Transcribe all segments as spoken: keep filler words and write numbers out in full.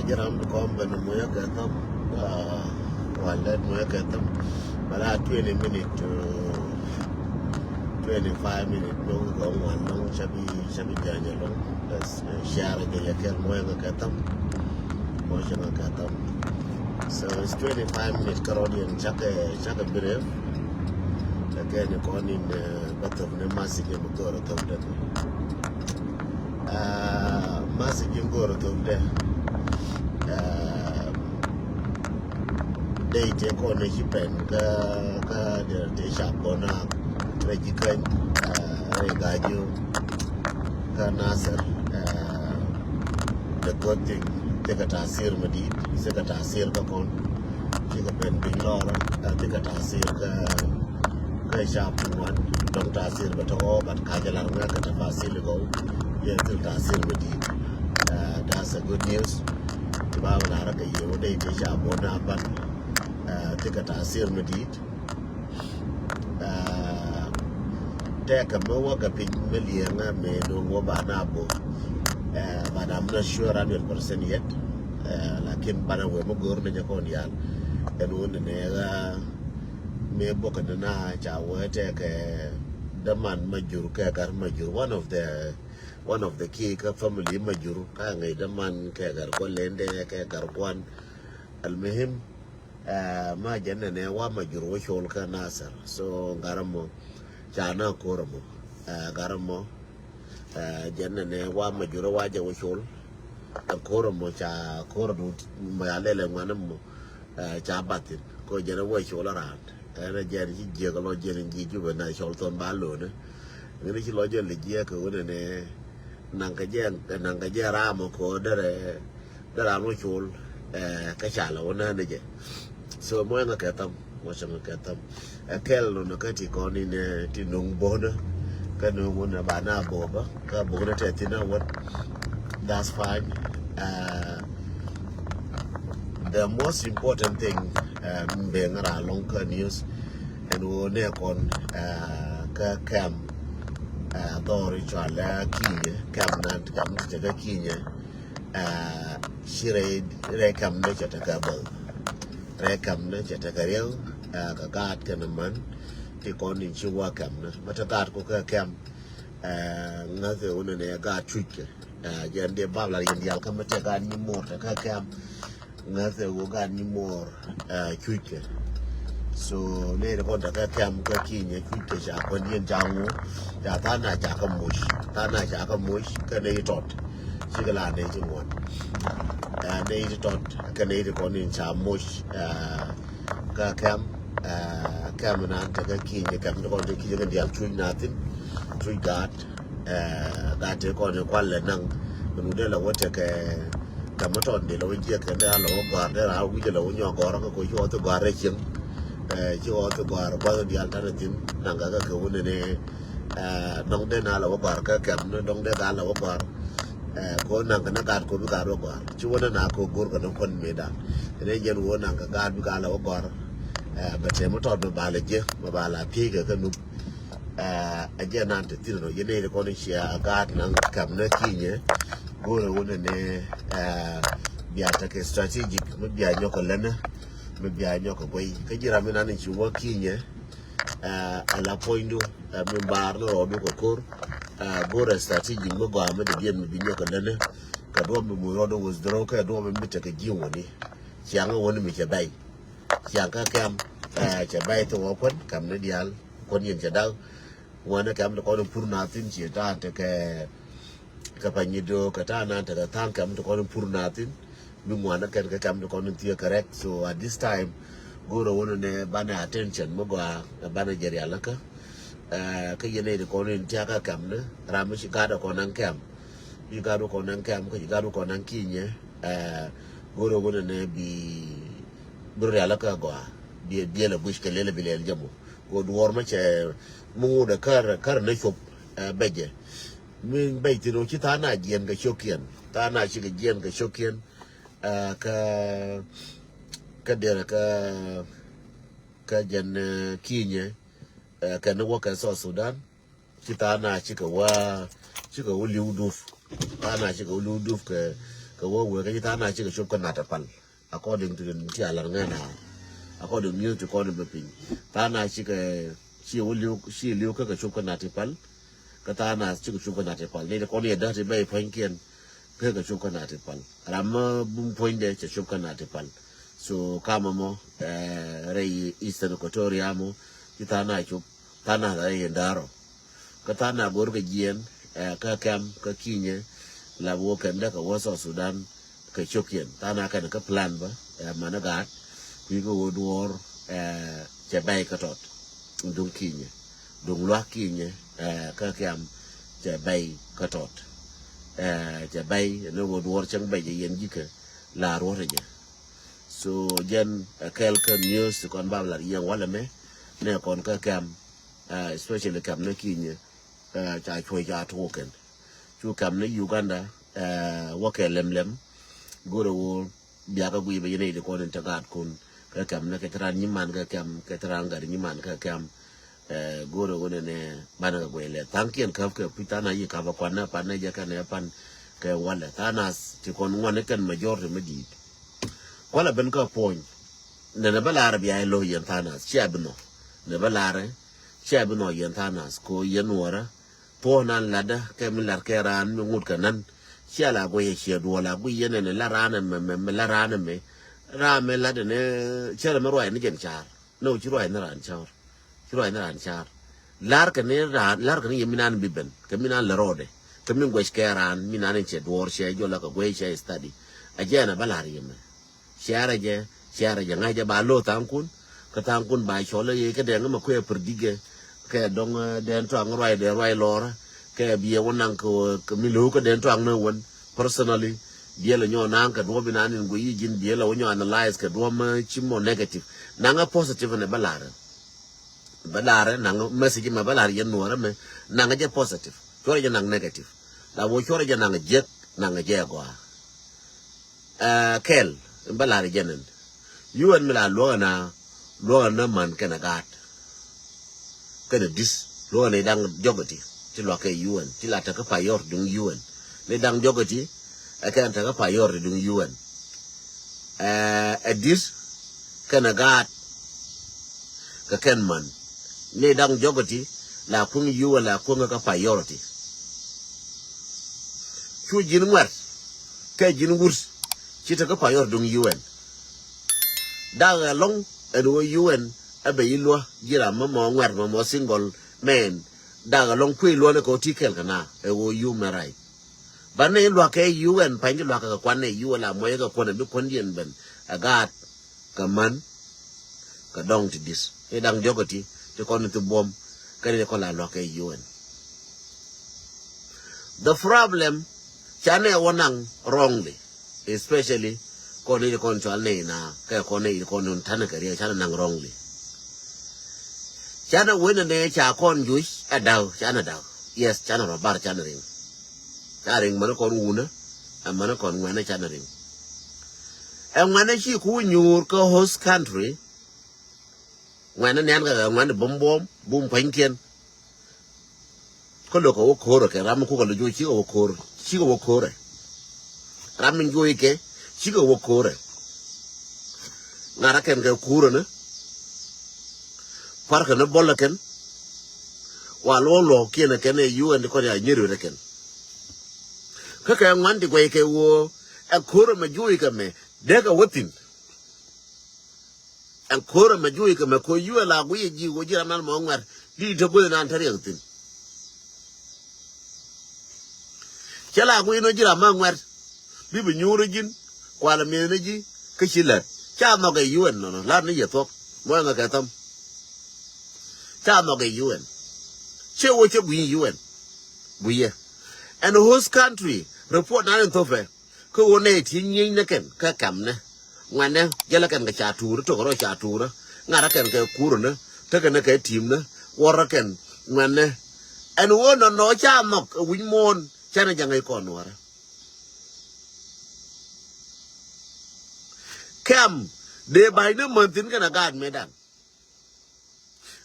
Ji̱ ram bi kɔm ben moc kɛ thɔm. Wal det moc kɛ thɔm. Bala twenty minute to twenty five minute mi wä kɛ ŋuan lɔŋ, ca bi ca bi jany lɔŋ. Bas, share jɛ yɛ kɛl moc kɛ thɔm. Moc kɛ thɔm. So it's twenty five minute kärɔ̱diɛn cakɛ cakɛ bi rep. Kɛ kɛn kɔn in bä thop ni message mi go̱o̱r thop den. Message in go̱o̱r thop den. Dee tëë kɔn ni ci pɛn kä kä dee tëë ca kɔn a rɛ ji̱ käny rɛ ga̱a̱c kä Nasir. The good thing, thikɛ tasir mi di̱i̱t, thikɛ tasir kä kɔn. Thikɛ ben piny lɔr, thikɛ tasir kä kä ca piny wan. Dɔŋ tasir bɛ tɔk ɔ, but ka jɛ lar ŋä kɛ tafasil gɔw. Yɛ thil tasir mi di̱i̱t. That's a good news. Ti ba wä lar kɛ yɛ wä dee ti ca bɔ na ban. Thikɛ tasir mi di̱i̱t. Tɛkɛ mi wäkɛ piny mi liɛŋä mi nuŋ wä ba na bo. But I'm not sure hundred percent yet. Lakin banɛ wee mi go̱r ni jɛ kɔn yal. Ɛn wä ni nɛ ɣä mi bokɛ ni na ca wee tɛkɛ däman Majur kɛ gar Majur, one of the one of the key kä family Majur, ka ŋäc däman kɛ gar Gualende kɛ gar Guan. Almuhim, ma jɛn nɛnɛ wa Majur wä col kä Nasir. So gar mɔ ca na kor mɔ, gar mɔ jɛn nɛnɛ wa Majur wa jɛ wä col. Kor mɔ ca kor du mɔ ya lɛlɛ ŋuan mɔ ca bathin ko jɛn wä col around. Ɛn a jɛn ci jiɛk lɔ jɛn ji̱ Jubɛ na cɔl thɔn ba lo̱nɛ. Ŋäni ci lɔ jɛn lɛ jiɛk kɛ wunɛ nɛ naŋ kɛ jɛ naŋ kɛ jɛ ram kɔ derɛ derɛ ram col. Kä ca lɛ wunɛ ni jɛ. So mɔ ɛŋɛ kɛ tham mɔ cɛ ŋɛ kɛ tham. Ɛ kɛl nɔ nɔ kä ti kɔn in ti nuŋ bo̱nä kä nuŋ wunɛ ba na bo̱bä. Kä buk ni tɛ thin a wät. That's fine. The most important thing, mi ben ŋä ra lɔŋ kä news ɛn wä nɛ kɔn kä kɛm dhɔr icual lɛ Kinyɛ, kɛm nan kɛm ti kä Kinyɛ. Ci rɛy rɛy kɛm ni cɛ tekɛ bäth. Rɛy kɛm ni cɛ tekɛ riɛw kɛ gaat kɛn man ti kɔn in ci wä kɛm ni mɛ te gaat ku kä kɛm. Ŋäth ɛ wunɛ nɛ gaat cuc kɛ. Jɛn dee bab la riɛn dial kä mi tɛ gaat nyi mor tɛ kä kɛm. Ŋäth ɛ wä gaat nyi mor cuc kɛ. So nɛ ri kɔn tɛ kä kɛm kä Kinyɛ cuc kɛ ca kɔn yɛn ca ŋu. Ca than na ca kä muc than na ca kä muc kä nɛ yi tɔt. Cikɛ la nɛ ci ŋuɔn. Nɛ yi tɔt kä nɛ yi kɔn in ca muc. Kä kɛm kɛm nan te kä Kinyɛ kɛm te kɔn te Kinyɛ kɛ dial cuc na thin. Cuc gaat gaat te kɔn in kual lɛ naŋ. Mɛ nu dee la wä te kɛ kɛm tɔn dee la wä jiɛk kɛ dee a la wä gɔar dee ra wi̱c la wä nyɔ gɔar kä ko ci wä thi gɔar rɛ cieŋ. Ci wä thi gɔar guath dial tan thin naŋ kä kɛ wä nene. Dɔŋ dee na la wä gɔar kä kɛm ni dɔŋ dee gaat la wä gɔar. Ko naŋ kɛ ni gaat ko bi gaat wä gɔar ci wä ni na ko go̱r kɛ ni kuän mi dan. Ni jɛn wä naŋ kɛ gaat bi gaat la wä gɔar. Bɛ tɛm tɔt bɛ bal jɛ bɛ bal a pi̱i̱ kɛ kɛ nup. Ɛ jɛ nan te thin rɔ yɛ nɛy ti kɔn cia gaat naŋ kɛm ni Kinyɛ. Go̱rɛ wä ni ni bia tekɛ strategic mi bia nyɔk kɛ länä mi bia nyɔk kɛ guey kä ji̱ ram mi nan ci wä Kinyɛ. Ala puɔ̱nydu mi bar ni rɔɔdu kɛ ko̱r. Go̱rɛ strategic mi gɔaa mi dee diɛn mi bi nyɔk kɛ länä. Kɛ duɔ̱p mi muc rɔɔdu withdraw kɛ duɔ̱p mi tekɛ ji̱ wäni. Ciaŋ wäni mi cɛ bɛy. Ciaŋ kä kɛm cɛ bɛy thok wä kuän kɛm ni diaal kuän yɛn cɛ dak. Ŋuanɛ kɛm ti kɔn in pur na thin ci ta̱a̱ tekɛ kɛ pa nyi do̱o̱k kɛ ta̱a̱ nan tekɛ tha̱a̱ŋ kɛm ti kɔn in pur na thin. Mi ŋuanɛ kɛn kɛ kɛm ti kɔn in thiee kɛ rɛk. So at this time go̱o̱rɛ wunɛ nɛ banɛ attention mi gɔaa banɛ jɛ rialikä. Kä yɛn nɛy ti kɔn in tiakä kɛm ni ram mi ci gat ɛ kɔn naŋ kɛm. Ci gat wä kɔn naŋ kɛm kä ci gat wä kɔn naŋ Kinyɛ. Go̱o̱rɛ wunɛ nɛ bi bi rialikä gɔaa. Bi biɛl a guic kɛ lel a bi lɛl jɛ mɔ. Kɛ duɔ̱ɔ̱r mɛ cɛ mi ŋut ɛ kär kär ni cop. Bɛ jɛ mi bɛc thin ɔ ci tha̱a̱ŋ na jiɛn kɛ cio̱kiɛn tha̱a̱ŋ na cikɛ jiɛn kɛ cio̱kiɛn. Kä kä derɛ kä kä jɛn Kinyɛ kɛ ni wä kɛ South Sudan. Ci tha̱a̱ŋ na cikɛ wä cikɛ wä li̱w dup. Tha̱a̱ŋ na cikɛ wä li̱w dup kɛ Kɛ wä wee kä ci tha̱a̱ŋ na cikɛ cop kä Natipal. According to the ti a lar ŋa̱n a. According news ti kɔn bɛ piny. Tha̱a̱ŋ na cikɛ ci wä liw ci liw kä kɛ cop kä Natipal. Kä tha̱a̱ŋ na cikɛ cop kä Natipal. Ni ti kɔn yɛ däk ti bɛ puɔ̱nykiɛn. Kä kɛ cop kä Natipal. Ram ma bum puɔ̱nydɛ cɛ cop kä Natipal. So kamɛ mɔ rɛy Eastern Equatoria mɔ ci tha̱a̱ŋ na cop. Tha̱a̱ŋ na rɛy in da̱rɔ. Kä tha̱a̱ŋ na go̱r kɛ jiɛn kä kɛm kä kinyɛ la bi wä kɛn däk kɛ wä South Sudan kɛ ciokiɛn. Tha̱a̱ŋ na kɛn kä plan bä ɛ mani gaat kui̱ kä wä duɔ̱ɔ̱r ɛ cɛ bɛy kä tɔt. Duŋ kinyɛ duŋ lua̱k kinyɛ ɛ kä kɛm cɛ bɛy kä tɔt. Ɛ cɛ bɛy ni wä duɔ̱ɔ̱r cäŋ bɛy jɛ yɛn ji̱kɛ la ruɔ̱t jɛ. So jɛn ɛ kɛl kä news kɔn bab lar yɛn walɛ mɛ nɛ kɔn kä kɛm. Especially kɛm ni kinyɛ ca cuɔ̱c ca tuɔɔk kɛn. Cu kɛm ni Uganda wä kɛ lɛmlɛm. Go̱rɛ wä biakä guiy bɛ yɛn i̱ ti kɔn in te gaatkun kɛ kɛm ni kɛ te raan nyiman kɛ kɛm kɛ te raan gat nyiman kɛ kɛm. Go̱rɛ wä nɛnɛ banɛ kɛ guiy lɛ tha̱a̱ŋkiɛn käp kɛ puc tha̱a̱ŋ a yi käp a kuan ni a pan ni jɛ kɛn ɛ pan kɛ walɛ tha̱a̱ŋ a ti kɔn ŋuan ni kɛn majority mi di̱i̱t. Kualɛ ben kä puɔ̱ny nɛnɛ bä laarɛ bia ilo̱ yɛn tha̱a̱ŋ a cia bi nhɔ nɛ bä laarɛ. Cia bi nhɔ yɛn tha̱a̱ŋ nath ko yɛn nuɔrä. Thuɔ̱ɔ̱n an latdä kɛ mi lat kɛ raan mi ŋut kɛ nan. Cia la guiy ɛ ciɛ duɔl a guiy yɛn ɛn lat raan ɛmɛ mɛ mɛ lat raan ɛmɛ. Raan mɛ lat ɛn ɛ cɛl ɛmɛ ruac ni jɛn ca̱r. Nɛ wä ci ruac ni raan ca̱r. Ci ruac ni raan ca̱r. Lar kɛ ni raan lar kɛ ni yɛ mi nan bi ben kɛ mi nan lɛ rɔɔdɛ. Kɛ mi guɛc kɛ raan mi nan in cɛ duɔɔr cɛ jɔl la kɛ guiy cɛ study. A jɛ ɛn a bä lar yɛ mɛ. Ciarɛ jɛ ciarɛ jɛ ŋa̱c jɛ ba lo̱o̱ tha̱a̱ŋkun. Kä tha̱a̱ŋkun ba cɔl i̱ kä dɛŋ mɛ kuɛ pär dikɛ kɛ dɔŋ dɛn tɔaŋ ruac dɛ ruac lɔrä. Kɛ biɛ wä naŋ kɛ mi lo̱o̱ kä dɛn tɔaŋ ni wän personally. Biɛ lɛ nyɔ naŋ kɛ duɔ̱p inan in guiy ji̱n biɛ lɛ wä nyɔ analyze kɛ duɔ̱p mɛ ci mɔ negative. Naŋ a positive ni bä larɛ. Bä larɛ naŋ message mɛ bä larɛ yɛn nuɔrä mɛ naŋ jɛ positive cuɔrɛ jɛ naŋ negative. La wä cuɔrɛ jɛ naŋ jek naŋ jɛ gɔaa. Kɛl in bä lar jɛn ɛn. U N mi la luɔk ɛn a luɔk ɛn a man kɛn a gaat. Kɛn a dis luɔk ɛn a i̱ daŋ jɔk iti ti luak kɛ U N ti la tekä payɔr duŋ U N. Ni daŋ jɔk iti ɛ kɛn tekä payɔr duŋ U N. Ɛ dis kɛn a gaat kɛ kɛn man ni daŋ jɔk iti la kuŋ U N la kuŋ kä payɔr iti. Cu ji̱n ŋuɛ̈t kɛ ji̱n wut ci te kä payɔr duŋ U N. Dak ɛlɔ̱ŋ ɛn ɣöö U N ɛ bɛ yi luä ji̱ ram mɛ mɔ ŋuɛ̈t mɛ mɔ single man. Dak ɛlɔ̱ŋ kui̱ luä ni kɛ ɣöö ti kɛl kɛ na ɛ ɣöö human right. Ba ni luak kɛ U N pa̱ny ti luak kɛ kɛ kuan ni U N la muɔc kɛ kuan ɛ bi kuandiɛn ben ɛ gaat. Kɛ män kɛ dɔŋ ti di̱t ni daŋ diɔ̱k ɛ ti ti kɔn ni thi buɔ̱m. Kɛn ni kɔn la lua̱k kɛ U N. The problem ca nɛ wä naŋ wrongly, especially kɔn ni kɔn cual nɛ ina kɛ kɔn ni kɔn ni ta̱n kɛ riɛ ca nɛ naŋ wrongly. Ca nɛ wen nɛ ca kɔn juc ɛ da̱k ca nɛ da̱k. Yes, ca nɛ rɔ bar ca nɛ riŋ. Ca riŋ män kɔn wunä ɛ män kɔn ŋuɛnä ca nɛ riŋ. Ɛ ŋuɛnä ci ku nyuur kä host country. Ŋuɛnä nian kɛ ŋuɛn bum buɔm bum pa̱nykiɛn. Kä lo̱k kɛ wä ko̱rä kɛ ram mi kukɛ lo̱c wä cikɛ wä ko̱rä cikɛ wä ko̱rä. Ram mi juɔc kɛ cikɛ wä ko̱rä. Ŋa̱rä kɛn kɛ kurä ni parkɛ ni bɔlä kɛn. Wa luɔk luɔk kiɛn kɛn ɛ U N ti kɔn ya nyiri rɛ kɛn. Kä kɛ ŋuan ti guɛc kɛ woo ɛ ko̱rä mɛ juɔc kɛ mɛ dee kɛ wä thi̱n. Ɛn ko̱rä mɛ juɔc kɛ mɛ ko̱ U N la guiy ji̱ ɣöö ji̱ ram nan mɔ ŋuɛ̈t di te guäth nan te riɛk thi̱n. Cɛ la guiy nɔ ji̱ ram mɛ ŋuɛ̈t bi bi nyuur ji̱n kualɛ mi̱ethni ji̱ kä ci lät. Ca nhɔk ɛ U N nɔnɔ lat ni yɛ thuɔ̱k mɔ ɛŋɛ kɛ thäm. Ca nhɔk ɛ U N. Ciɛ wä cɛ guiy U N guiyɛ. Ɛn host country report nan in thopɛ. Kä ɣöö nɛy ti nyieny ni kɛn kä kɛmnɛ ŋuɛnɛ jälä kɛn kɛ ca tuurä tök rɔ ca tuurä. Ŋa̱rä kɛn kɛ kurä ni tekɛ ni kɛ ti̱i̱m ni wuɔrä kɛn ŋuɛnɛ. Ɛn ɣöö nɔnɔ ca nhɔk ɛ wi̱c muɔ̱ɔ̱n canɛ jɛ ŋäc kɔn nuɔ̱ɔ̱rä. Kɛm dee ba̱ny ni män thi̱n kɛn ɛ gaat mëëdan.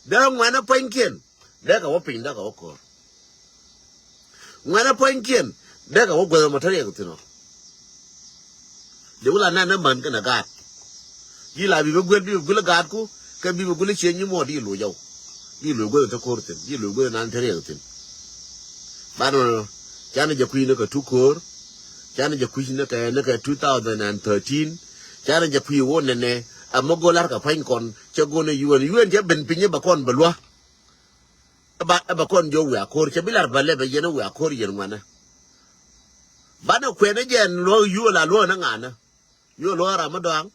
Dee ŋuɛ̈nä pua̱nykiɛn dee kɛ wä piny dee kɛ wä ko̱r. Ŋuɛ̈nä pua̱nykiɛn dee kɛ wä guäth ɛmɔ te riɛk thi̱n ɔ. Dee wula nɛn ɛ män kɛnɛ gaat. Ji̱ la bi bä guel, bi bä guel ɛ gaatku, kɛ bi bä guel ɛ ciëŋ nyi muɔɔr di loc ɔw. Di loc guel ɛ te ko̱r thi̱n, di loc guel ɛ nan te riɛk thi̱n. Banɛ canɛ jɛ kui̱ ni kɛ tu ko̱r. Canɛ jɛ kui̱ ni kɛ, ni kɛ two thousand and thirteen. Canɛ jɛ kui̱ wä nɛnɛ. Amä go̱l ar kɛ pa̱ny kɔn cɛ go̱n ɛ yuɛn, yuɛn cɛ ben piny ɛ bɛ kɔn bɛ lua̱. Ɛ ba, ɛ bɛ kɔn jɛ wiaa ko̱r cɛ bi lar bɛ lɛ bɛ yɛn ɛ wiaa ko̱r yɛn ŋuanɛ. Banɛ kuɛn ɛ jɛ ɛn luɔ̱k yuɔl a luɔ̱k ni ŋa̱nä. Yuɔl luɔ̱k ram mi dɔaŋ.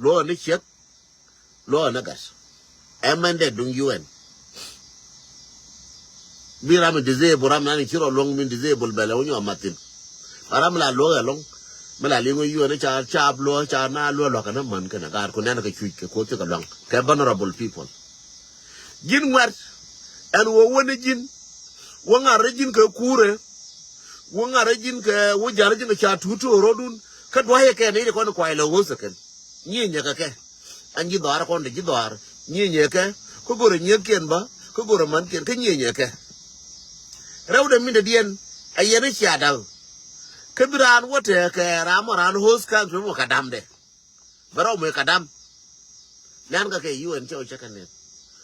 Luɔ̱k ni ciek. Luɔ̱k ni gat. Ɛmɛn dɛ duŋ yuɛn. Bi ram mi disable, ram nan ci rɔ luɔ̱ŋ mi disable bɛlɛ wä nyɔ mathin. Ba ram mi la luɔ̱k ɛlɔŋ. Mi la liŋ wä yuɛn ca, ca luɔ̱k, ca na luɔ̱k luɔ̱k kɛn män kɛn gaat ku nɛn kɛ cuc kɛ koth kɛ luaŋ. Kɛ vulnerable people. Ji̱n ŋuɛ̈t ɛn ɣöö wä ni ji̱n, wä ŋa̱r rɛ ji̱n kɛ kuurɛ, wä ŋa̱r rɛ ji̱n kɛ, wä ja̱r rɛ ji̱n kɛ ca tuut ti ɣöö rɔ̱dun kä dua̱cɛ kɛ nɛy ti kɔn kuay lɛ ɣööth ɛ kɛn. Nyieenyɛ kɛ kɛ. Ɛn ji̱ dhɔaar kɔn te ji̱ dhɔaar nyieenyɛ kɛ. Kä go̱rɛ nyiethkiɛn bä, kä go̱rɛ mänkiɛn kä nyieenyɛ kɛ. Rɛwdɛ min dädiɛn a yɛn i̱ cia da̱k. Kä bi raan wä tɛɛkɛ raan mɔ raan ɣööth ka̱n tuɔ̱mɔ kɛ damdɛ. Bi rɔ muec kɛ dam. Nɛn kɛ kɛ yuɛn cɛ wä cɛ kɛ nɛn.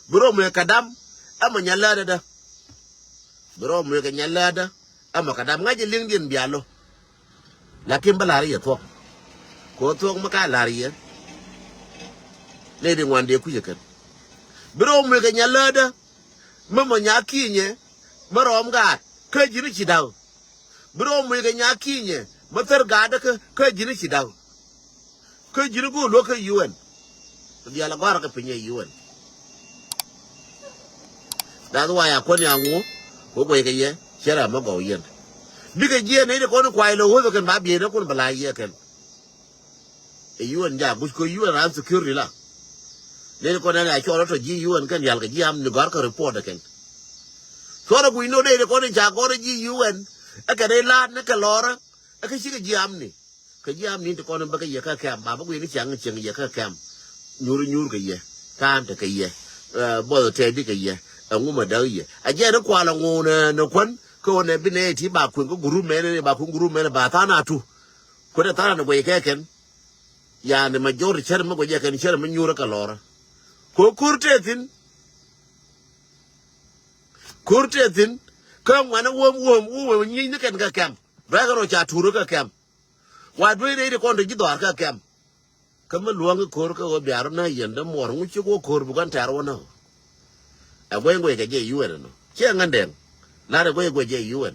Bi rɔ muec kɛ dam. Ɛmɔ nyɛ läätdä dä. Bi rɔ muec kɛ nyɛ läätdä. Ɛmɔ kɛ dam ŋa̱c ɛ liŋdiɛn bia lo̱. Lakin bä la̱r yɛ thuɔ̱k. Kɛ ɣöö thuɔ̱k mi ka la̱r yɛ. Ley di ŋuan dee kui̱c ɛ kɛn. Bi rɔ muec kɛ nyɛ läätdä. Mi mɔ nya ki̱i̱nyɛ. Mi rɔɔm gaat kä ji̱n ci da̱k. Bi rɔ muec kɛ nya ki̱i̱nyɛ mi thär gaatdä kä, kä ji̱n ci da̱k. Kä ji̱n go̱o̱l luäk kä yuɛn. Diaal a gɔ̱a̱r kä piny ɛ yuɛn. That's why a kuän ya ŋu. Wä guɛy kɛ yɛ cɛ ram mi gɔw yɛn. Bikɛ jiɛɛn nɛy ti kɔn kuay lɛ ɣöth ɛ kɛn ba bieyni kun bɛ la yɛ kɛn. Ɛ yuɛn ja guc kɛ yuɛn ran security la. Nɛy ti kɔn ɛn a cuɔl rɔ tɔ ji̱ yuɛn kɛn yal kɛ ji̱ am ni gɔ̱a̱r kä report ɛ kɛn. Cuɔl rɔ guc ni wä nɛy ti kɔn in ca gɔ̱r ji̱ yuɛn. Ɛ kɛn i̱ la̱a̱t ni kɛ lɔrä. Ɛ kä cikɛ ji̱ am ni. Kɛ ji̱ am ni ti kɔn in bä kɛ yɛ kä kɛm ba bä guiy ni ciaŋ cieŋ yɛ kä kɛm. Nyuur nyuur kɛ yɛ. Taan te kɛ yɛ. Ɛ, buɔth tɛɛdi kɛ yɛ. Ɛŋu mɛ däk yɛ. A jɛ ni kual ɛŋu nɛ, nɛ kuän. Kä wä nɛ bi nɛ ti ba kueŋ kä gurup mɛn ni ba kueŋ gurup mɛn ba tha̱a̱ŋ a tu. Kuäär ɛ tha̱a̱ŋ ni guɛc kɛ kɛn. Yani majority cär mi guɛc kɛ kɛn cär mi nyuur kɛ lɔrä. Ko ko̱r tëë thi̱n. Ko̱r tëë thi̱n. Kä ŋuɛ̈nä wäm wäm wäm nyiec ni kɛn kɛ kɛm. Bɛ̈ɛ̈kɛ rɔ ca tuur kɛ kɛm. Wa duec rɛy ti kɔn te ji̱ dhɔaar kɛ kɛm. Kä mi luäŋ i̱ ko̱r kä ɣöö bia rɔ nä yɛn dämuɔɔr ŋu cik wä ko̱r bi gua̱n tɛ̈r wä nä. Ɛ guɛc guɛc kɛ jɛ yuɛn ɛnɔ ciɛ ŋändɛŋ. La̱t ɛ guɛc guɛc jɛ yuɛn.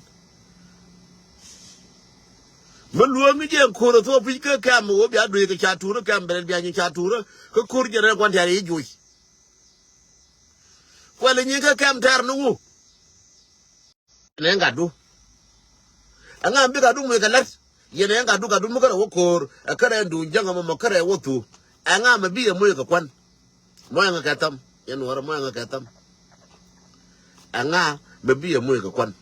Mi luäŋ i̱ jɛ ko̱r ɛ thuɔɔk pi̱c kä kɛm ɣöö bia duëë kɛ ca tuurä kɛm bɛl bia nyi ca tuurä. Kä ko̱r jɛ rɛ gua̱n tɛ̈r i̱ juuc. Kuɛl i̱ nyi kä kɛm tɛ̈r ni wu. Nɛ gatdu. Ɛŋa mi bi gatdu muc kɛ lät. Yɛn ɛ gatdu gatdu mi kärɛ wä ko̱o̱r ɛ kärɛ duun jäŋ ɛmɔ mɔ kärɛ wä thu. Ɛŋa mi bi ɛ muc kɛ kuan. Muc ɛŋa kɛ thäm yɛn wärä muc ɛŋa kɛ thäm. Ɛŋa mi bi ɛ muc kɛ kuan.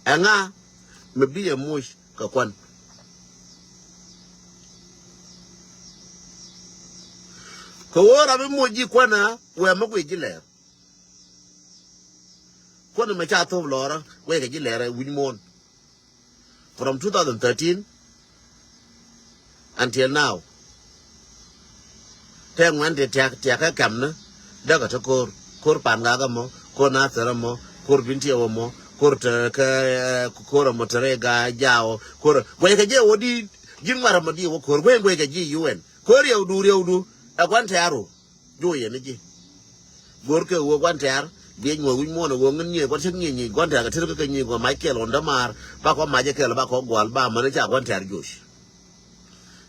Ɛŋa mi bi ɛ muc kɛ kuan. Kɛ ɣöö ram mi moc ji̱ kuäna wee mi guic ji̱ lɛɛr. Kuäna mi ca thop lɔɔrä wee kɛ ji̱ lɛɛr ɛ wi̱c muɔ̱ɔ̱n. From two thousand thirteen until now. Tɛ ŋuɛn ti tiak tiak kä kɛm ni däkä ti ko̱r ko̱r pan gak ɛmɔ ko̱r nathir ɛmɔ ko̱r bintiɛw ɛmɔ ko̱r te kɛ ko̱r ɛmɔ te rɛ ga jaw ko̱r guɛc kɛ jɛ wä di. Ji̱n ŋuar ɛmɔ di wä ko̱r guɛc guɛc kɛ ji̱ yuɛn. Ko̱r riɛwdu riɛwdu ɛ gua̱n tɛ̈ru. Juɔc yɛn ni ji̱. Go̱rkɛ ɣöö gua̱n tɛ̈r biɛ nyuɔ̱th wi̱c muɔ̱ɔ̱n ɛ ɣöö ŋän nyiëë gua̱n cäk nyiëë nyiëë gua̱n tɛ̈r kɛ tɛr kä kɛ nyiëë gua̱n mac kɛl ɣɔn dämaar ba kɔ mac ɛ kɛl ba kɔ gua̱l ba män ca gua̱n tɛ̈r juɔc.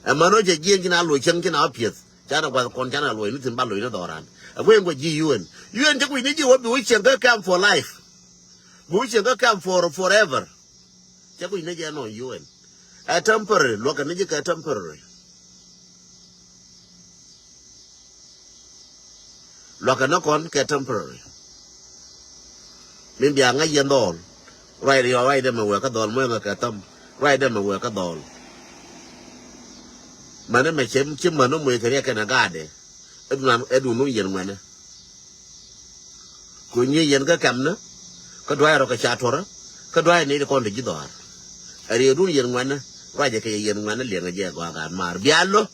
Ɛ män ɣöö cɛ jiɛɛn ci na loc cäŋ ci na wä piɛth ca na gua̱th kɔn ca na loc ni thi̱n ba loc ni dhɔran. Ɛ guɛc ɛn gua̱c ji̱ yuɛn yuɛn cä kui̱ ni ji̱ wä bi wä cieŋ kä kɛm for life. Bi wä cieŋ kä kɛm for forever. Cä kui̱ ni jɛ nɔ yuɛn. Ɛ temporary luɔkɛ ni ji̱ kɛ temporary. Luakä ni kɔn kɛ temporary. Min bia ŋäc yɛn dhɔl. Ruac riɔk ruac dee mɛ wee kä dhɔl mueŋɛ kɛ thäm. Ruac dee mɛ wee kä dhɔl. Mäni mɛ cɛ ci mäni muec kɛ riɛk kɛnɛ gaatdɛ. Ɛ dunan ɛ dun wun yɛn ŋuɛnɛ. Ku nyi yɛn kä kɛmni. Kä dua̱a̱c rɔ kɛ ca tuɔrä. Kä dua̱a̱c ni ti kɔn ti ji̱ dhɔaar. Ɛ riɛkdun yɛn ŋuɛnä. Ruacɛ kɛ yɛ yɛn ŋuɛnä liɛŋɛ jɛ gɔaa gaat maar. Bia lo̱.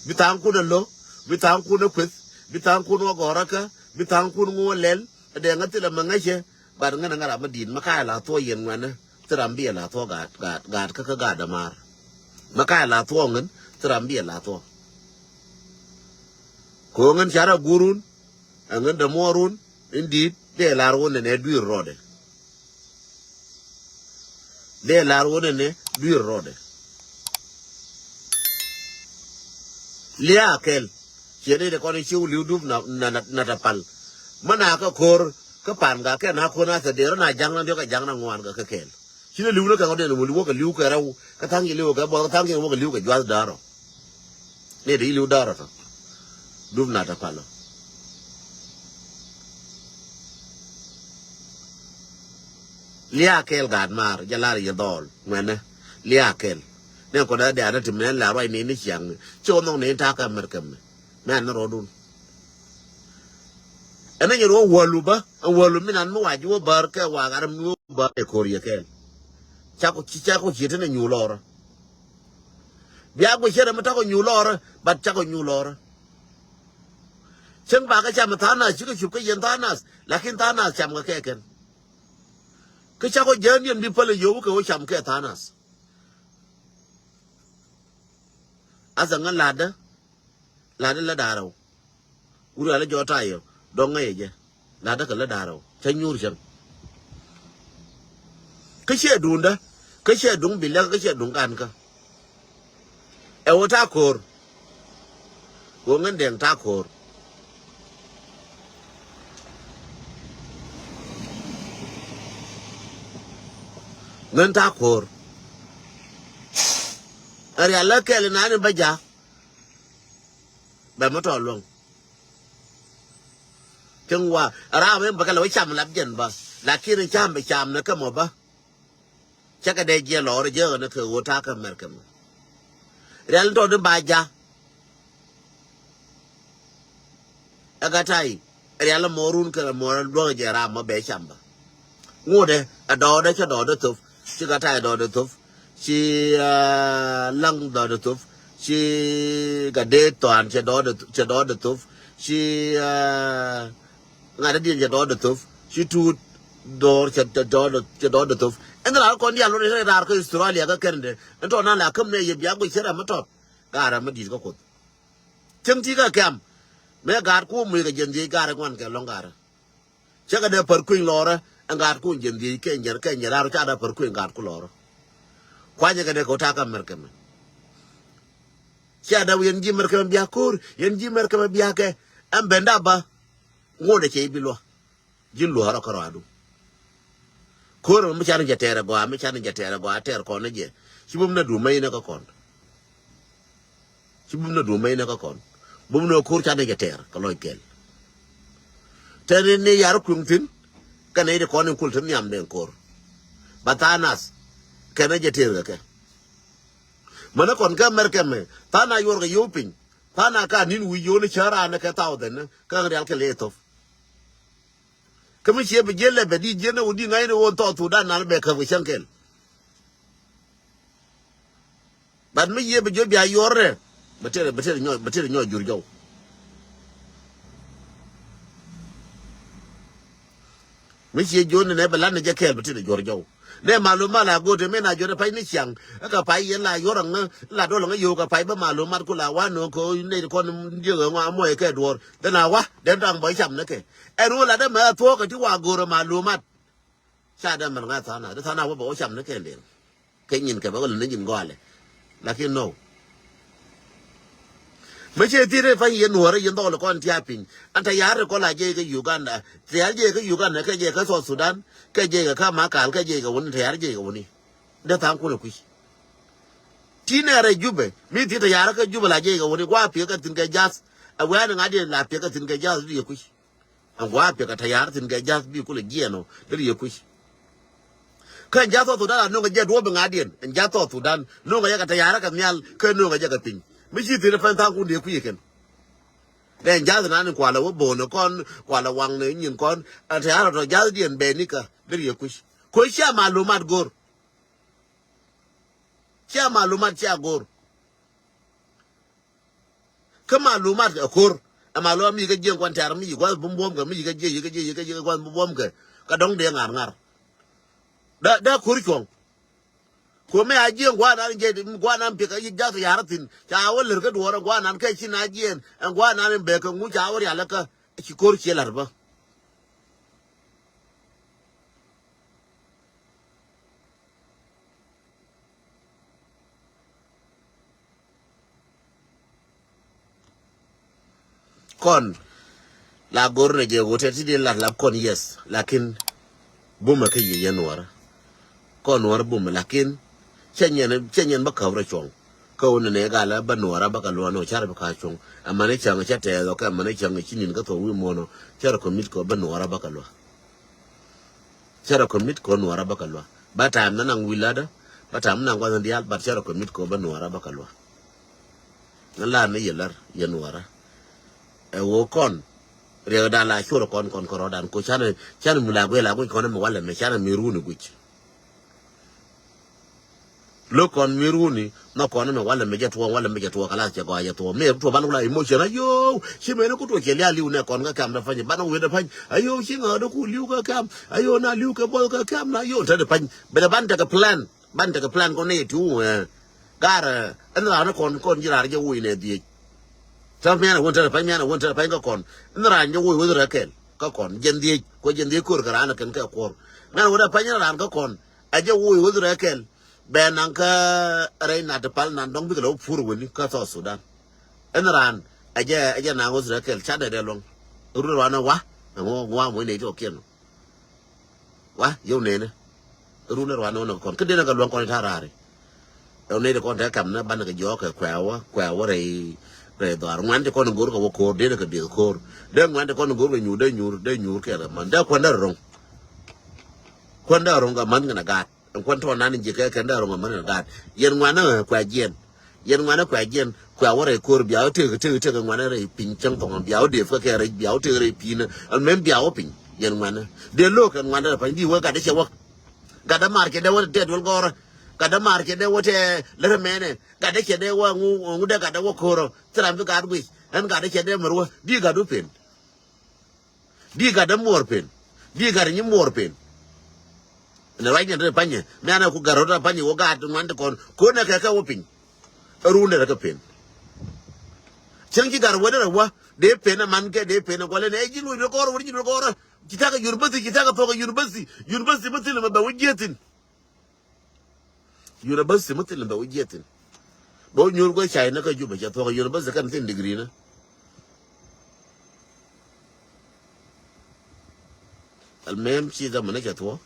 Bi tha̱a̱ŋkun ɛ lo̱. Bi tha̱a̱ŋkun ɛ kueth. Bi tha̱a̱ŋkun ɛ gɔ̱rä kä. Bi tha̱a̱ŋkun ɛ ŋuɔ lɛl. Ɛ dee ŋä thilɛ mɛ ŋäcɛ. Bat ŋän ɛ ŋä ram mi di̱i̱t mɛ ka̱a̱c la thuɔ̱k yɛn ŋuɛnä. Thi ram bi ɛ la thuɔ̱k gaat, gaat, gaat kä, kä gaat dämaar. Mɛ ka̱a̱c la thuɔ̱k ŋän. Thi ram bi ɛ la thuɔ̱k. Ko̱ ŋän carɛ gurun. Ɛ ŋän dämuɔrun. In di̱i̱t dee lar wun nɛnɛ dui̱r rɔɔdɛ. Dee lar wun nɛnɛ dui̱r rɔɔdɛ. Liaa kɛl. Ciɛ ni dee kɔn in ciw li̱w dup na, na, na, na ta pal. Mä na kä ko̱r kä pan ga kɛn na ko̱r na thɛ dee rɔ na ja̱ŋ na diɔk kɛ ja̱ŋ na ŋuan kɛ kä kɛl. Ci ni li̱w ni kɛ ŋɔt dee ni wä li̱w wä kɛ li̱w kɛ rɛw kä tha̱ŋ ci li̱w kɛ buɔth kä tha̱ŋ ci wä kɛ li̱w kɛ juath da̱rɔ. Ni dee ci li̱w da̱rɔ tɔ. Dup na ta pal ɔ. Liaa kɛl gaat maar jɛ lar yɛ dhɔl ŋuɛnɛ. Liaa kɛl. Nɛ kɔn dee diaani ti mɛ la ruac ni ni ciaŋ ni ci wä nhɔk ni ta̱a̱ kä mɛr kɛmɛ. Mɛ ni rɔɔdun. Ɛn ni nyɛ ruɔ wälu bä ɛn wälu mi nan mi wac wä bär kɛ waak arɛm mi wä bär ɛ ko̱r yɛ kɛl. Cakɔ ci cakɔ ci ti ni nyu lɔrä. Bia guic cɛ rɛ mi takɔ nyu lɔrä bat cakɔ nyu lɔrä. Cäŋ bakä cam tha̱a̱ŋ nath cikɛ cup kä yɛn tha̱a̱ŋ nath lakin tha̱a̱ŋ nath cam kɛ kɛ kɛn. Kä cakɔ jäändiɛn bi päl ɛ yio̱w kɛ wä cam kɛ tha̱a̱ŋ nath. Athɛ ŋä la̱tdä. La̱tdä lä da̱rɛw. Wur alä jɔɔt tayɛ dɔ̱ŋ ŋäcɛ jɛ. La̱tdä kɛ lä da̱rɛw cä nyuur cäŋ. Kä ciɛ duundä kä ciɛ duŋ bi lɛk kä ciɛ duŋ gankä. Ɛ wä ta̱a̱ ko̱o̱r. Wä ŋän dɛŋ ta̱a̱ ko̱o̱r. Ŋän ta̱a̱ ko̱o̱r. Ɛ rial lä kɛl nani bä ja̱. Bɛ mi tɔɔ luäŋ. Cäŋ wa raam in bä kɛ lɛ wä cam lap jɛn bä. Lakin in cam bɛ cam ni kä mɔ bä. Cä kɛ dee jiɛ lɔɔr jiɛ ɣän kɛ ɣöö ta̱a̱ kä mɛr kɛ mɔ. Rial in tɔɔt in ba ja̱. Ɛ gat tay rial in mɔ run kɛ mɔ luäŋ jɛ raam mɔ bɛ cam bä. Ŋotdɛ ɛ dɔɔdɛ cɛ dɔɔdɛ thop. Ci gat tay dɔɔdɛ thop. Ci, ah, laŋ dɔɔdɛ thop. Ci gat dee tɔan cɛ dɔɔdɛ, cɛ dɔɔdɛ thop. Ci, ah, ŋa̱t dee diɛn cɛ dɔɔdɛ thop. Ci tuut dɔɔr cɛ, cɛ dɔɔdɛ, cɛ dɔɔdɛ thop. Ɛn dhil a kɔn diaal lɔ dee raar kä Australia kä Canada. Ɛn tɔɔn nan la käm nɛ yɛ bia guic cɛ rɛm mi tɔt. Gaarɛ mi di̱i̱t kä Kuoth. Cäŋ ti kä kɛm. Mëë gaat ku muc kɛ jiɛn dhiec gaarɛ ŋuan kɛ lɔ̱ŋ gaarɛ. Cä kɛ dee pär kueny lɔɔrä ɛn gaat kun jiɛn dhiec kɛ nyɛr kɛ nyɛr ar ca dee pär kueny gaat ku lɔɔrä. Kuanyɛ kɛ dee kɛ wä ta̱a̱ kä mɛr kɛmɛ. Cia dee wä yɛn ji̱ mɛr kɛmɛ bia ko̱r yɛn ji̱ mɛr kɛmɛ bia kɛ. Ɛn ben da ba ŋot ɛ cɛ i̱ bi luɔ. Ji̱n luɔ̱ɔ̱rä kärɔadu. Ko̱r ɛmɛ mi can jɛ tɛɛr ɛ gɔaa mi can jɛ tɛɛr ɛ gɔaa tɛɛr kɔn ni jɛ. Ci bum na duum mɛ inɛ kä kɔn. Ci bum na duum mɛ inɛ kä kɔn. Bum ni ɣä ko̱r can jɛ tɛɛr kɛ lɔc kɛl. Tɛn ni yar kuiŋ thi̱n. Kɛn ni ti kɔn in kul thi̱n nhiam den ko̱r. Ba tha̱a̱ŋ nath kɛn jɛ tɛɛr kɛ kɛ. Mänä kɔn kä America mɛ tha̱a̱ŋ na yuɔr kɛ yio̱w piny. Tha̱a̱ŋ na ka ni̱n wi̱i̱ yio̱w ni cäär raan ni kɛ thousand ni kä ɣän rial kɛ lëë thop. Kä mi ciɛ bi jiɛn lɛ bɛ di jiɛn ni wä di ŋa̱c ni wä thɔɔk Thudan nal bɛ käp kɛ cäŋ kɛl. But mi ciɛ bi jiɔ bia yuɔr rɛ bɛ tɛr bɛ tɛr nyɔ bɛ tɛr nyɔ jur jɔw. Mi ciɛ jiɔn ni nɛ bɛ lan ni jɛ kɛɛl bɛ tɛr jur jɔw. Nɛ malumat la go̱o̱t ɛmɛ na jɔt ɛ pay ni ciaŋ. Ɛ kɛ pay yɛn la yuɔr aŋä la dɔl aŋä yio̱w kɛ pay bä malumat ku la wa no̱o̱ŋ kɛ nɛy ti kɔn jiɛk ɛ ŋɔa mɔc kɛ duɔ̱ɔ̱r. Then a wa den daŋ bä cam ni kɛ ɛn ɣöö la dee mɛ a thuɔ̱ɔ̱k kɛ ti wa go̱o̱r ɛ malumat. Ca dee mɛn ŋa̱ tha̱a̱ŋ nath dee tha̱a̱ŋ nath wä bɛ wä cam ni kɛn liɛŋ. Kɛ nyin kɛ bɛ wä lɛ ni nyin gɔalɛ. Lakin no. Mɛ cɛ thiet rɛ pa̱ny yɛn nuɔ̱ɔ̱rä yɛn dhɔl kɔn tia̱a̱ piny. An tɛ ya̱r rɛ kɔn la jɛ kɛ Uganda. Tɛ ya̱r jɛ kɛ Uganda kɛ jɛ kɛ South Sudan. Kɛ jɛ kɛ kä Makal kɛ jɛ kɛ wuni tɛ ya̱r jɛ kɛ wuni. Dee tha̱a̱ŋ kun ɛ kui̱. Ti nɛ rɛ Jubɛ mi thiet tɛ ya̱r kɛ Jubɛ la jɛ kɛ wuni gua piɛ kɛ thi̱n kɛ jath. Ɛ wɛ̈ɛ̈n ŋa̱diɛn la piɛ kɛ thi̱n kɛ jath di kɛ kui̱. Ɛn gua̱a̱ piɛk kɛ tɛ̈ya̱r thi̱n kɛ ja̱th bi kulɛ jiɛɛn ɔ deri yɛ kui̱c. Kä ɛn ja̱th South Sudan a no̱o̱ŋ kɛ jɛ duɔ̱ɔ̱p bi ŋa̱diɛn ɛn ja̱th South Sudan no̱o̱ŋ kɛ jɛ kɛ tɛ̈ya̱r kɛ nhial kä no̱o̱ŋ kɛ jɛ kɛ piny. Mi ci thi̱n ɛ pɛn tha̱a̱ŋ kun dee kui̱c ɛ kɛn. Dee jath nan kualɛ wä bo̱o̱n kɔn, kualɛ waŋ ni nyin kɔn. Ɛ te arɔ tɔ jathdiɛn bɛ nikä deri yɛ kui̱c. Kui̱c cia malumat go̱r. Cia malumat cia go̱r. Kä malumat ɛ ko̱r. Ɛ malumat mi yikä jiɛn kuan tɛ̈r mi yi gua̱th bum buɔ̱m kɛ, mi yikä jiɛ, yikä jiɛ, yikä jiɛ gua̱th bum buɔ̱m kɛ. Kä dɔ̱ŋ dee ŋa̱r ŋa̱r. Da, da ko̱r cuɔ̱ŋ. Kuɔmɛ a jiɛn gua̱a̱r nan jɛ, gua̱a̱r nan piɛk a yi jath ya̱r thi̱n. Ca wä lär kä duɔ̱ɔ̱r ɛ gua̱a̱r nan kɛ ci na jiɛn. Ɛ gua̱a̱r nan in bɛ kɛ ŋu ca wä rial kä ci ko̱r ciɛ la̱r bä. Kɔn la go̱r nɛ jɛ wotɛ ti di lat lap kɔn, yes, lakin bumɛ kä yɛ yɛ nuɔrä. Kɔn nuɔrä bumɛ, lakin cɛ nyɛn, cɛ nyɛn bä käp rɔ cuɔ̱ŋ. Kä wun nɛ gal bä nuɔrä bä kɛ luɔn ɔ carɛ bä ka cuɔ̱ŋ. Amani cäŋ cɛ tɛɛth ɔ kɛ amani cäŋ ci nin kä thok wi̱i̱ muɔ̱n ɔ, carɛ kɔ mit kɔ bä nuɔrä bä kɛ luɔ̱. Cɛ rɛ kɔ mit kɔ nuɔrä bä kɛ lua̱. Ba ta̱a̱m na naŋ wi̱i̱ latdä, ba ta̱a̱m na naŋ gua̱th in diaal, but cɛ rɛ kɔ mit kɔ bä nuɔrä bä kɛ lua̱. Ŋä la̱r ni yɛ lär yɛ nuɔrä. Ɛ ɣöö kɔn riɛkdan la cor kɔn kɔn kɛ rɔ̱dan ko canɛ, canɛ mi la guic la guic kɔn mi walɛ mi canɛ mi runi guic. Lo̱k kɔn mi runi nhɔk kɔn mɛ walɛ mɛ jɛ tuɔɔk, walɛ mɛ jɛ tuɔɔk, kalas cɛ gɔaa jɛ tuɔɔk. Mɛ tuɔɔk ban wula emotion, ayoo, ci mɛni ku tuɔɔk cɛ lia̱a̱ li̱w nɛ kɔn kä kɛm dɛ pa̱ny. Ban wëë dɛ pa̱ny, ayoo, ci ŋa̱a̱ dɛ ku li̱w kä kɛm, ayoo, na li̱w kɛ buɔth kä kɛm na, ayoo, te dɛ pa̱ny. Bɛ dɛ ban tekɛ plan, ban tekɛ plan kɔn nɛ yɛ ti wun wee. Gaar, ɛn raan kɔn, kɔn ji̱ raan jɛ woc nɛ dhiec. Tɛr mianɛ wun te dɛ pa̱ny, mianɛ wun te dɛ pa̱ny kä kɔn. Ɛn raan jɛ woc weth rɛ kɛl kä kɔn, jɛn dhiec, kuɛ jɛn dhiec ko̱r kɛ raan kɛn kɛ kuɔr. Mianɛ wun te pa̱ny ɛn raan kä kɔn. A jɛ woc weth rɛ kɛl. Bɛ naŋ kä rɛy nat ti pal nan dɔ̱ŋ bikɛ lɛ wä pur weni kä South Sudan. Ɛn raan a jɛ, a jɛ naŋ weth rɛ kɛl, ca dɛ dɛ luɔ̱ŋ. Run ruanɛ wa, ɛŋu wa mɔ inɛ iti ɔ kiɛn. Wa, yɛw nɛnɛ. Run ruanɛ wä nɛ kɔn kä denɛ kɛ luɔ̱ŋ kɔn ita raari. Ɛw nɛy ti kɔn te kɛm nɛ banɛ kɛ jɔɔk kɛ kuɛ wä, kuɛ wä rɛy, rɛy dhɔaar. Ŋuan ti kɔn go̱r kɛ wä ko̱r, denɛ kɛ dieth ko̱r. Dee ŋuan ti kɔn go̱r kɛ nyuur, dee nyuur, dee nyuur kɛ rɛ man. Dee kuɛn dee rɔ̱ŋ. Kuɛn dee rɔ̱ŋ kɛ man kɛn a gaat. Ɛn kuɛn tɔɔn nan ji̱ kɛ kɛn dee rɔ̱ŋ kɛ man kɛn a gaat. Yɛn ŋuanɛ kuɛ jiɛn. Yɛn ŋuanɛ kuɛ jiɛn. Kuɛ wä rɛy ko̱r bia wä tëk, tëk, tëk ŋuanɛ rɛy piny cäŋ thɔŋ. Bia wä dep kä kɛ rɛy, bia wä tëk rɛy pi̱i̱nä. Ɛn mɛm bia wä piny. Yɛn ŋuanɛ. Dee lo̱k ɛn ŋuanɛ rɛy piny di wä gat dee cɛ wä. Gat dee mar cɛ dee wä tɛ duel gɔrä. Gat dee mar cɛ dee wä tɛ lärä mɛnɛ. Gat dee cɛ dee wä ŋu, ŋu dee gat dee wä ko̱rä. Thil ram bi gat guic. Ɛn gat dee cɛ dee mär wä. Di gat wä pen. Di gat dee muɔɔr pen. Di gat nyi muɔɔr pen. Ni ruac ni te panyɛ. Mianɛ ku gat rot a panyɛ wä gat ŋuan ti kɔn. Kon nɛ kɛ kɛ wä piny. Run dee rɛ kɛ pen. Cäŋ ci gat wä dee rɛ wä. Dee pen a man kɛ dee pen a gualɛ nɛ ji̱ luɔc rɛ kɔr wä ji̱ luɔc kɔr. Ci takɛ university, ci takɛ thokɛ university. University mi thil mɛ bɛ wä ji̱ thin. University mi thil bɛ wä jiɛthin. Bɛ wä nyuur guɛ cay ni kä Jubɛ cɛ thuɔk university kɛn thin degree ni. Almuhim ci dhamani cɛ thuɔk.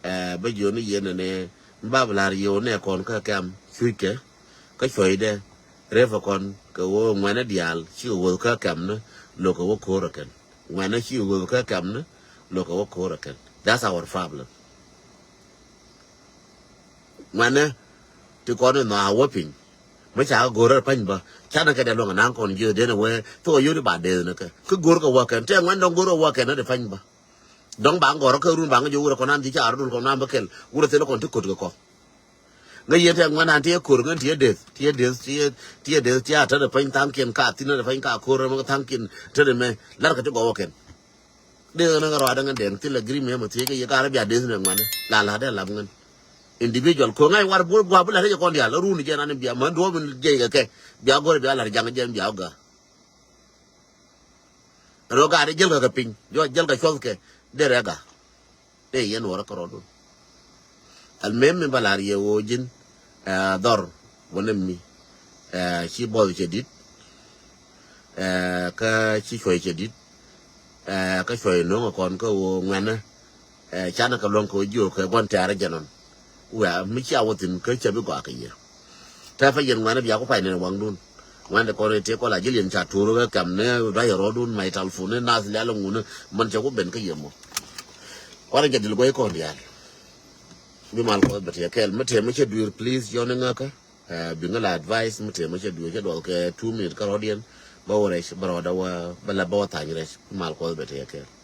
Ɛ, bä jiɔni yɛn ni, ni bab lar yio̱w nɛ kɔn kä kɛm cuc kɛ kä cuɔydɛ. Rɛpɛ kɔn kɛ wä ŋuɛnɛ diaal cikɛ wuɔth kä kɛm ni, lo̱kɛ wä ko̱r ɛ kɛn. Ŋuɛnɛ cikɛ wuɔth kä kɛm ni, lo̱kɛ wä ko̱r ɛ kɛn. That's our problem. Ŋuɛnɛ ti kɔn in nhɔa wä piny. Mi ca kɛ go̱r rɛ pany bä. Canɛ kɛ dee luɔ̱ŋ naŋ kɔn jiöth den wee thok a yio̱w di ba dee ni kɛ. Kä go̱r kɛ wä kɛn tɛ ŋuɛn dɔ̱ŋ go̱r kɛ wä kɛn ni di pany bä. Dɔ̱ŋ ba ŋɔr kä run ba ŋä jiök wurɛ kɔn an ji̱ ca run kɔn an bä kɛl wurɛ thil kɔn ti ko̱t kɛ kɔ. Ŋä yien tɛ ŋuɛn an ti ɛ ko̱r ŋän ti ɛ deth ti ɛ deth ti ɛ ti ɛ deth ti a tät ɛ pany thaŋkiɛn ka thin ɛ pany ka ko̱r ɛ thaŋkiɛn tät ɛ mɛ lar kɛ ti gɔw wä kɛn. Dee ɣän ɣän rɔadä ŋän dɛŋ thilɛ giri mi̱emɛ thiec kä yɛ karä bia dee thi̱n ɛ ŋuanä la la̱tdɛ lap ŋän. Individual ko̱ŋ ŋa̱c war buɔ̱l gua̱a̱p bi la̱t kä yɛ kɔn diaal la run jiɛn an bia män duɔ̱ɔ̱p in jiɛc kɛ kɛ bia go̱r bia la̱t jaŋ jiɛn bia wä ga̱. Rɔ ga̱a̱t jiɛl kɛ kɛ piny jɔ jiɛl kɛ cuɔth kɛ dee rɛ ga̱. Dee yɛn wä rɔ kärɔɔdun. Almuhim mi ba la̱r yɛ ɣöö ji̱n, ɛ, dhɔr wä ni mi, ɛ, ci buɔth cɛ di̱t, ɛ, kä ci cuɔy cɛ di̱t, ɛ, kä cuɔy no̱o̱ŋ ɛ kɔn kä ɣöö ŋuɛnä, ɛ, canɛ kɛ luɔ̱ŋ kɛ ɣöö jiöök kɛ gua̱n tɛ̈rä jɛ nɔn. Wia mi cia wä thi̱n kä cɛ bi gɔaa kɛ yɛ. Tɛpɛ yɛn ŋuɛnä bia ku pay nɛn waŋdun. Ŋuɛn ti kɔn iti kɔn la ji̱l yɛn ca tuur wee kɛm ni ruac rɔɔdun ma ital fun ni nath lial ŋun ni man cɛ ku ben kä yɛ mɔ. Kɔn jɛ dil guɔy kɔn diaal. Bi mal kɔn bɛ tiɛ kɛl mi tɛmɛ cɛ duir please yɔn ni ŋäkä. Ɛ, bi ŋä la advice mi tɛmɛ cɛ duir cɛ duɔl kɛ two minute kä rɔɔdiɛn. bä wä rɛc bä rɔɔdä wä bä la bä wä thany rɛc mal Kuɔth bɛ tëë kɛɛl.